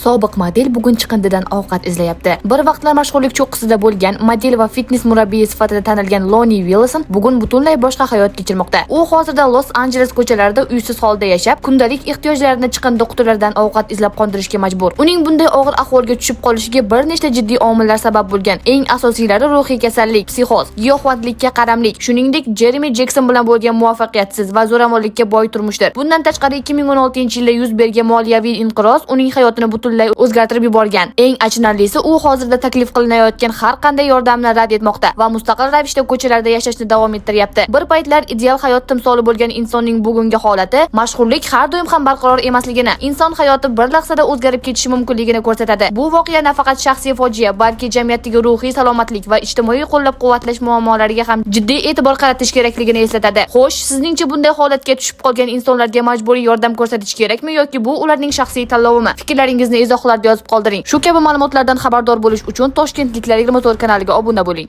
Sobiq model bugun chiqindidan ovqat izlayapti. Bir vaqtlar mashhurlik cho'qqisida bo'lgan model va fitness murabbiyi sifatida tanilgan Loni Wilson bugun butunlay boshqa hayot kechirmoqda. U hozirda Los-Anjeles ko'chalarida uysiz holda yashab, kundalik ehtiyojlarini chiqindi qutilaridan ovqat izlab qondirishga majbur. Uning bunday og'ir ahvolga tushib qolishiga bir nechta jiddiy omillar sabab bo'lgan. Eng asosiylari ruhiy kasallik, psixoz, giyohvandlikka qaramlik, shuningdek, Jeremi Jekson bilan bo'lgan muvaffaqiyatsiz va zo'ravonlikka boy turmushdir. Bundan tashqari, 2016-yilda yuz bergan moliyaviy inqiroz uning hayotini butunlay o'zgartirib yuborgan. Eng achinarlisi, u hozirda taklif qilinayotgan har qanday yordamni rad etmoqda va mustaqil ravishda ko'chalarda yashashni davom ettiryapti. Bir paytlar ideal hayot timsoli bo'lgan insonning bugungi holati mashhurlik har doim ham barqaror emasligini, inson hayoti bir lahzada o'zgarib ketishi mumkinligini ko'rsatadi. Bu voqea nafaqat shaxsiy fojia, balki jamiyatdagi ruhiy salomatlik va ijtimoiy qo'llab-quvvatlash muammolariga ham jiddiy e'tibor qaratish kerakligini eslatadi. Xo'sh, sizningcha, bunday holatga tushib qolgan insonlarga majburiy yordam ko'rsatish kerakmi yoki bu ularning shaxsiy tanlovimi? Fikrlaringizni izohlarda yozib qoldiring. Shu kabi ma'lumotlardan xabardor bo'lish uchun Toshkentliklar 24 kanaliga obuna bo'ling.